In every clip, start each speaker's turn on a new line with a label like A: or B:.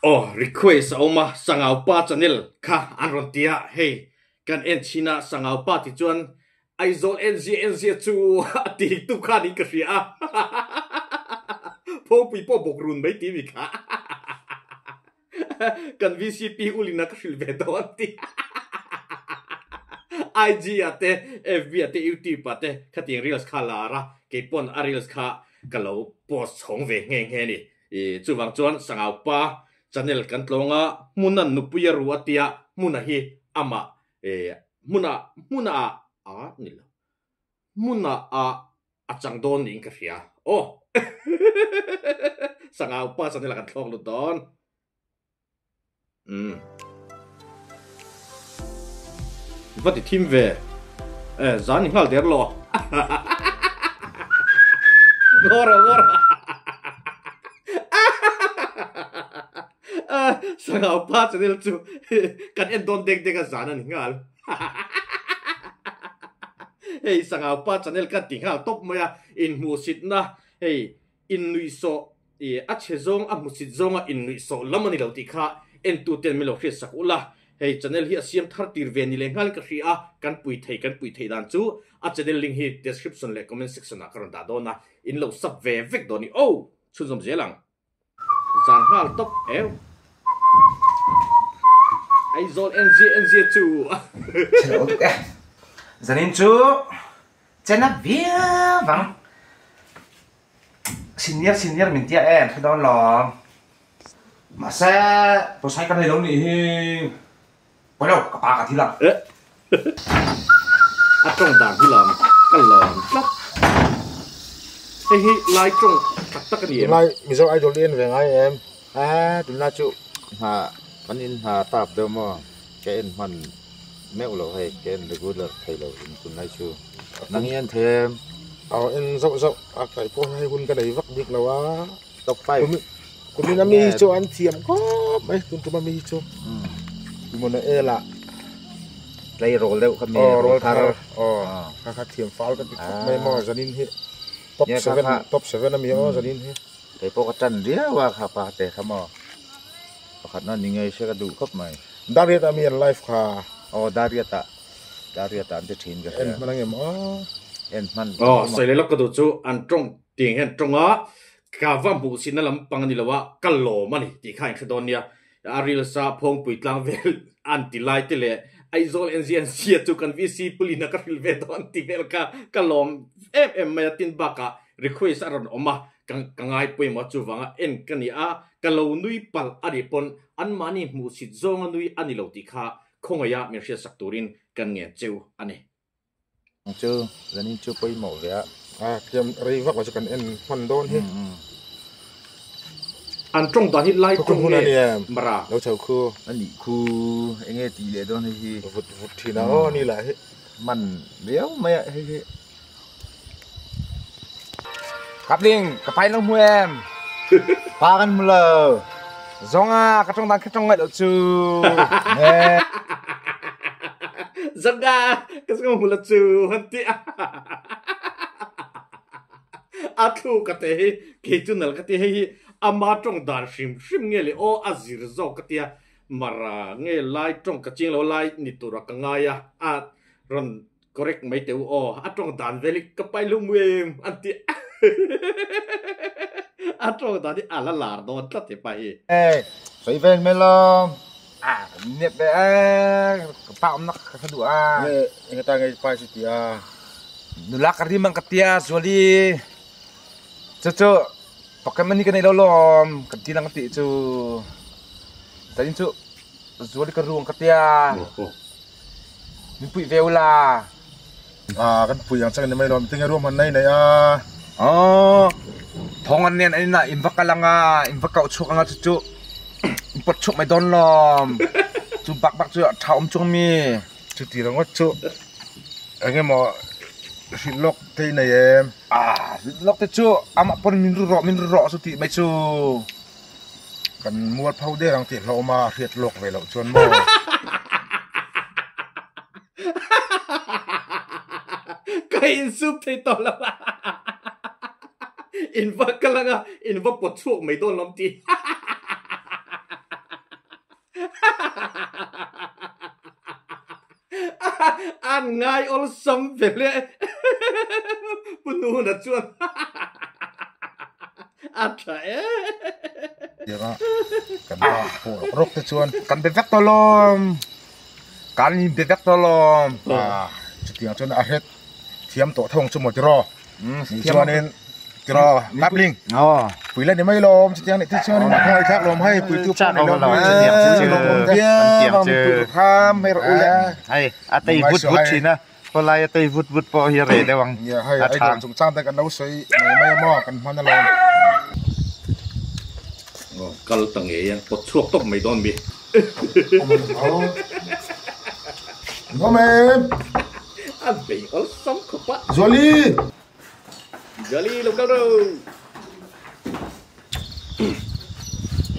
A: Aw request a awm a, Sangau pa channel kha an rawn ti a, hei kan en chhin a, Sangau pa ti chuan Aizawl enzia enzia chu a ti tu khan in ka hria a, Phawngpui pawh bawk run mai ti mi kha kan vcp ulin a ka hrilh ve dawn an ti IG ah te FB ah te YouTube ah te khatiang reels kha lar a, keipawn a reels kha ka lo post chhawng ve nghe nghe a ni. I chuvang chuan Sangau pa channel kan tlawng a, hmuna nupui a ru a tia hmuna hi amah hmuna hmuna ah a ni lo hmuna ah a chang dawn niin ka hria aw Sangau pa channel ah kan thlawk lut dawn. Umm. Va ti thim ve. Eh, zan ni nghal der lo. Ngawr ngawr. Sangau pa channel chu kan en dawn dek dek a zan a ni nghal. Hei sangau pa channel kan ti nghal tawp mai a, inhmuhsitna hei innuihsawh I a chhe zawng a hmusit zawnga innuihsawh lam a ni lo tih kha entuten min lo hriat sak ulh a, hei channel hi a siam thar tir ve ni leh nghal ka hria a, kan pui thei kan pui theih dan chu a channel link hi description leh comment section ah ka rawn dah dawn a, in lo sub ve vek dawn i oh! Chhunzawm zel ang. Zan nghal tawp eu. Aizawl enzia enzia chu.
B: Chhe lo tuk e. Zanin chu chen a viau vang. Senior senior min tia em hre dawn lo. Mahse pawisa ka nei lo nih hi pawi lo ka pa ka thil ang.
A: A tawng dan hi lam ka lawm tlat. Hei hi lai tawng tak tak a ni em?
C: Tunlai Mizo Idol i en ve ngai em? A tunlai chu hna kan in hna tap deuh maw ka en hman meuh lo hei ka en regular thei lo in tunlai chu nang i en thei em?
D: Aw en zauh zauh a kaih pawh hei hun ka nei vak bik lo a
C: top 5
D: kumin a mi hi chu an thiam khawp mai tun tum a mi hi chu tumana el ah
C: tleirawl deuh kha mi
D: aw rawl thar aw kha kha thiam fal ka ti khawp mai maw zanin hi top 7 top 7 a mi aw zanin hi
C: Kei pawh ka tan riau a kha pa te kha maw pakhat na ni ngei se ka duh khawp mai.
D: Dariat a mi an live kha.
C: Aw Dariat ah Dariat ah an ti thin ka hria.
D: En hman ang em aw.
C: En hman.
A: Aw sawi leh lawk ka duh chu an tawng tiang hian tawng a ka va hmuh sin na lampang a ni lo a ka lawm a ni tih kha in hre dawn nia a reels a phawngpui tlang vel an ti lai te leh Aizawl NZNC chu kan VC pulin a ka hrilh ve dawn ti vel kha ka lawm em em mai a tin bakah request a rawn awm a Ka ka ngai pawimawh chuvanga en ka ni a, ka lo nui palh a nih pawn anmahni hmuhsit zawnga nui a ni lo tih kha khawngaiha min hriatsak turin kan ngen cheu a ni.
C: Chu zanin chu pawimawh ve a.
D: A tliam rei vak lo chu kan en hman dawn hi.
A: An tawng dan hi lai tawng nge mara.
D: Lo chho khu.
C: A nih khu enge tih leh dawn hei hi.
D: Vut vut thin a aw ni lah hi.
C: Man riau mai a hei hi.
B: Kapling, ka pai lo hmu em?
C: Pa kan hmu lo.
B: Zong ah ka tong dan ka tong ngai lo cu.
A: Zong ah ka zong hmu lo cu han ti. A thu ka te hi kei chu nal ka ti hei hi ama tong dan hrim hrim nge le aw a zir zawk ka tia mara nge lai tong ka ching lo lai ni tura ka ngai a a ron Correct mai teh u aw, a tawng dan vel hi ka pai lung em an ti a tawng dan hi a la lar dawn tlat he pa hi.
C: Hey, sawi vel mai lo.
B: A nep ve e, ka pa awm nak ka duh a.
D: Nge enga ta nge pai chu ti a.
B: Nula ka rim ang ka tia Zuali. Chu chu pocket money ka nei lo lawm kan ti lang ka ti chu. Zanin chu Zuali ka ru ang ka tia. Min puih ve ula.
D: Ah, kan pui ang chang ni mai lawm. Tinge ruam han nei nei a.
B: Oh, thong an nen an inah in va kal anga, in va kauh chhuak anga chu chu in pawt chhuak mai dawn lawm. Chu bak bak chu a tha awm chung mi.
D: Chuti ringawt chu engemaw hrilh lawk te i nei em?
B: Ah, hrilh lawk te chu amah pawn min ru rawh, min ru rawh chu tih mai chu.
D: Kan mualpho der ang tih hlauhawm a hriat lawk ve loh chuan maw?
A: Ka insup thei tawh lo a, in va kal anga in va pawt chhuak mai dawn lawm tih. An ngai awlsam ve hle. Pu Nuna chuan a tha e.
D: Tianga kan ba pawh rawk rawk te chuan
B: kan be vek tawh lawm. Kan in be vek tawh lawm.
D: Chutiang chuan a hret thiam tawh thawng chu maw tiraw. Ni chuanin tiraw Kapling pui la ni mai lawm chutiang nih te chuanin a khawngaih thlak lawm hei puitu pawh ni lawm
C: hei a tei vut vut thin a khawlai a tei vut vut pawh hi a reh deuh ang
D: a tha chungchang te kan lo sawi mai mai a maw kan hman alawm
A: kal ta ngei a pawt chhuak tawp mai dawn mi
D: Ngawm em
A: A bei awlsam khawp a.
D: Zuali!
A: Zuali lo kal ro.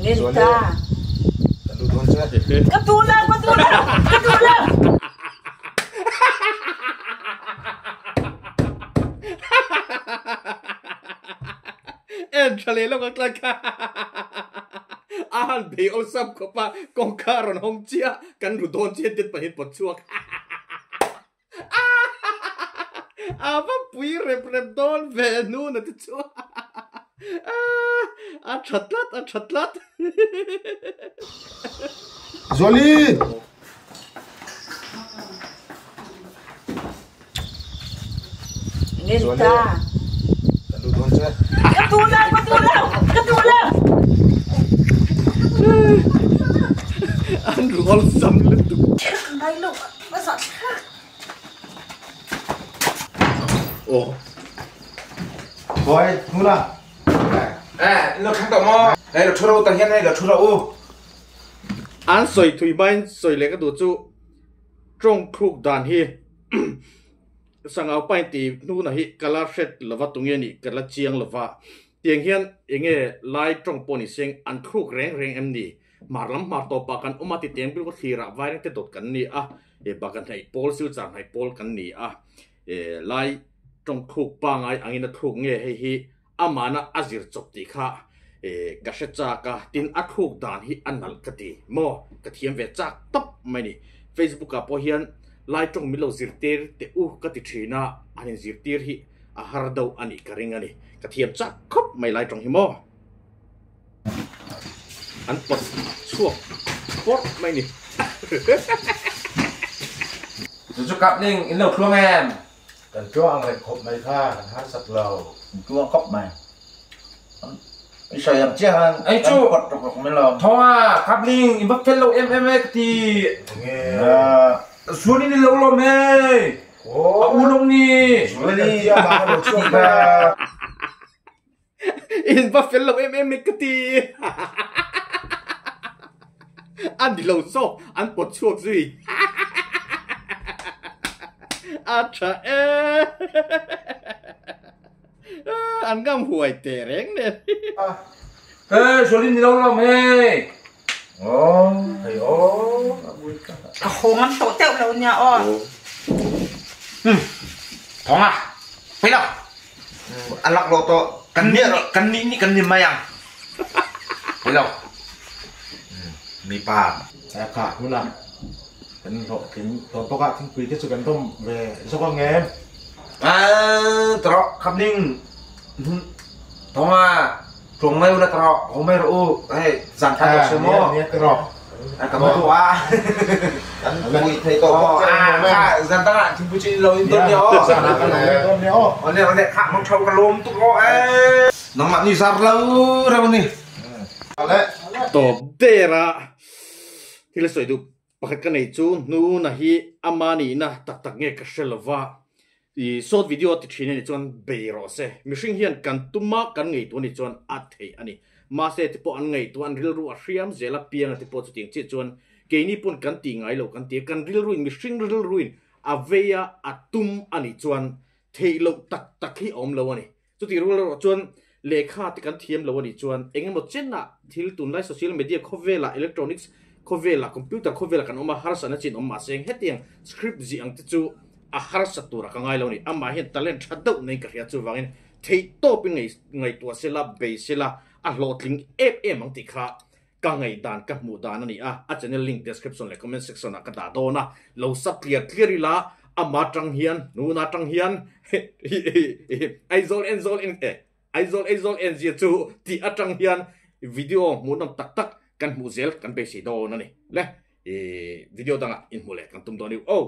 E: Nge ni ta?
D: Kan duh dawn che.
E: Ka tu lo, ka tu lo, ka tu lo.
A: En tha leh lawk a tla kha. A han bei awlsam khawp a, kawngka a rawn hawng chiah. Kan ru dawn chian tet pahin pawt chhuak. A va pui rep rep dawn ve hnun a ti chu. A tha tlat, a tha tlat.
D: Zuali!
E: Nge ni ta?
D: Kan duh dawn che.
E: Ka duh lo, ka duh lo, ka duh lo.
A: An rual sam lutuk.
E: Ngai lo, a zah thlak.
A: Aw.
C: Boy, hnu la.
B: Eh, lo thang tawh maw? Hei lo thu ro tah hian hei lo thu ro u.
A: An sawi thui hmain sawi leh ka duh chu tawng thluk dan hi Sangau pain ti hnuna hi ka la hret lova tunge nih ka la chiang lova tiang hian enge lai tawng pawh ni seng an thluk reng reng em ni hmar lam hmar tawpah kan awm a ti teng bil thlir ah vaireng te dawt kan ni a e bak a hnaih pawl silchar hnaih pawl kan ni a e lai tawng thluk pangai angin a thluk nge hei hi amana a zir chawp tih kha e ka hre chak a tin a thluk dan hi a nalh ka ti maw ka thiam ve chak tawp mai ni facebook ah pawh hian lai tawng min lo zirtir teh u ka ti thin a an in zirtir hi a har deuh a nih ka ring a ni ka thiam chak khawp mai lai tawng hi maw an pawt chhuak pawrh mai ni.
B: Chu chu kap ning in lo thluang em?
C: Kan tuang ang reng khawp mai kha, kan harsat lo. Kan tuang khawp mai. I sawi ang chiah khan kan pawt rawk rawk mai lo.
B: Thawng a, Kapling, i va fel lo em em e ka ti.
C: Enge?
B: Zuan in i lo lawm hei. A u lawm ni.
D: Zuan kan tia vang a lo chhuak kha.
A: In va fel lo em em e ka ti. A ni lo zawk, an pawt chhuak zui. A tha e. An ngam huai teh reng nen.
B: Hey, Jolene ni lo lawm hei.
C: Aw, hei aw.
E: Ka haw ngam tawh teuh lo nia aw.
B: Thawng a, pei lo.
C: A lak lo tawh.
B: Kan nih kan nih nih kan ni mai ang. Pei lo.
C: Mipa.
D: Kha huna kan hlawh tling tawn bawk a thingpui te chu kan dawm ve zawk ang em?
B: Ah, tawh khap ning. Thawng a. Tlawng mai ula tawh ho mai rawh u hei zan khat deuh se maw
D: Nia tawh
B: ka mu tawh a
C: Kan pui thei tawh bawk che
B: aw kha zan dang ah thingpui chin lo in dawn nia aw
D: Zan ah kan lo leng dawn nia aw
B: Awle awle kha mang tho ka lawm tuk aw e
C: Nangmah ni zar lo reuh ni
D: Awle
A: Tawp der a thil sawi duh Pakhat ka nei chu hnuna hi ama nihna tak tak nge ka hre lova, i short video ti thin a nih chuan bei rawh se. Mihring hian kan tuma kan ngaihtuah a nih chuan a theih a ni. Mahse ti pawh an ngaihtuah an rilru a hriam zel a piang a ti pawh chutiang chiah chuan keini pawn kan tih ngai lo kan ti a, kan rilruin mihring rilruin a vei a a tum a nih chuan theih loh tak tak hi a awm lo a ni. Chutih rual erawh chuan lehkha te kan thiam lo a nih chuan eng emaw chenah thil tunlai social media khawvelah electronics khawvelah computer khawvelah kan awm a harsatna chin awm mahse hetiang script zih ang te chu a harsat turah ka ngai lo a ni. Amah hian talent tha deuh neiin ka hria chuvangin theihtawpin ngaihtuah sela bei sela a hlawhtling em em ang tih kha. Ka ngaihdan ka hmuh dan a ni a, a channel link description leh comment section ah ka dah dawn a, lo sub clear clear ila ama tang hian hnun atang hian Aizawl Enzawl en eh Aizawl Aizawl en zia chu tih atang hian video hmuhnawm tak tak kan hmuh zel kan beisei dawn a ni le video dangah inhmuh leh kan tum dawn i aw.